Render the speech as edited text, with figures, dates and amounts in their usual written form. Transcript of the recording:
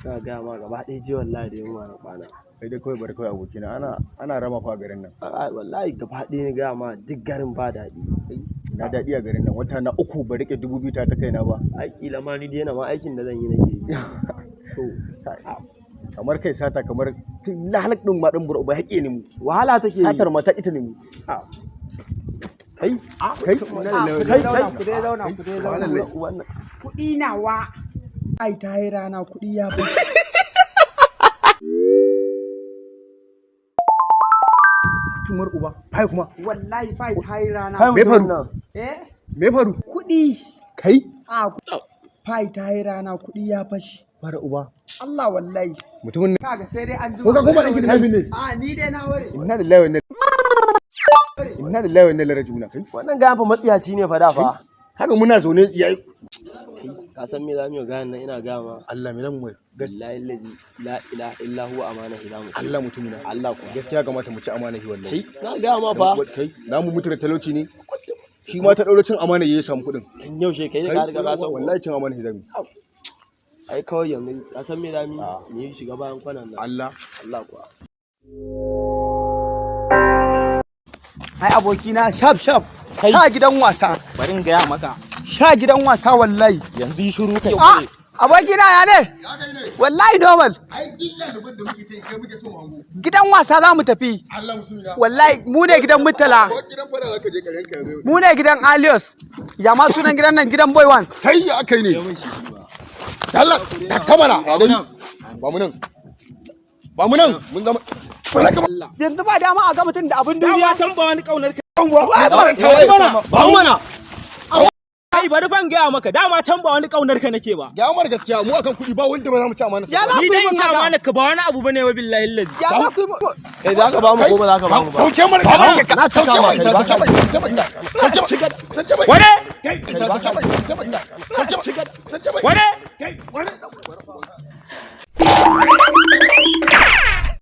Na gaya ma gaba ɗaya jiya wallahi da yunwa na kwana. Kai dai kawai bar kawai abokina, ana rama fa a garin nan. A'a, wallahi gaba ɗaya na gaya ma duk garin ba daɗi. Na daɗi a garin nan, wata na uku ba rike 2000 ta kaina ba. Ai kila ma ni daina ma aikin da zan yi nake yi. To kamar kai sata, kamar lahalak din ma din buru ba haƙe ne mu. Wahala take yi. Satar ma ta ita ne mu. Kai. Kai. Ku Kai. dai zauna, ku dai zauna, ku dai zauna. Wannan. Kuɗi nawa. Ai ta yi rana, kuɗi ya fi. Tumar uba fai kuma. Wallahi fai ta yi rana. Kai. Me faru? Mutumin nan. Eh? Me faru? Kuɗi. Kai. A fai ta yi rana, kuɗi ya fashi. Fara uba. Allah wallahi. Mutumin nan. Kaga sai dai an Ko jima. ka koma ɗan gidan ne? A ni dai na ware. Inna lillahi wa inna inna lillahi wa inna ilaihi raji'un. Kai. Wannan gayan fa matsiyaci ne fa da fa. Haka muna zaune yayi. Kai, ka san me zamu yi wa gayan nan? Ina gaya ma. Allah, me zamu mai? Billahi allazi la ilaha illa huwa, amana hidamu. Allah mutumina. Allah kuwa. Gaskiya kamata mu ci amana shi wallahi. Kai, na gaya ma fa. Kai, na mu mutu da talauci ne shi ma ta ɗaura cin amana yayi samu kuɗin. Dan yaushe kai da ka riga ka san. Wallahi cin amana shi zamu. Ai kawai yanzu ka san me zamu yi? Mu yi shiga bayan kwanan nan. Allah. Allah kuwa. Ai abokina, shaf shaf. Sha gidan wasa. Bari in gaya maka. Sha gidan wasa wallahi. Yanzu yi shiru kai. Ah, abokina, ya ne? Wallahi normal. Ai dilla da da muke ta kai muke so mu hango. Gidan wasa za mu tafi. Allah mutumina. Wallahi mu ne gidan Murtala. Ko gidan fara zaka je karen ka yanzu. Mu ne gidan Alios. Ya ma sunan gidan nan, gidan Boy One. Kai, ya akai ne? Allah ta sama na dai. Ba mu nan, ba mu nan, mun zama ba ka. Yanzu ba dama a ga mutum da abin duniya. Dama can ba wani kaunar ka. Ba Ba mu mana. Kai, bari fan gaya maka, dama can ba wani kaunar ka nake ba. Ga mar gaskiya, mu akan kuɗi ba wanda ba za mu ci amana. Ya za ku Ni yi dai mun in ci haka? amana ka ba wani abu bane wa, billahi lazi. Ya za ku yi mun? Kai, za ka ba mu ko ba za ka ba mu ba? Sauke mana. Na cika Sauke ma mai kai ita. ba. Sauke mai, sauke mai ita, sauke mai, sauke mai. Wane? Kai ita, sauke mai, sauke mai ita, sauke mai, sauke mai. Wane? Kai wane?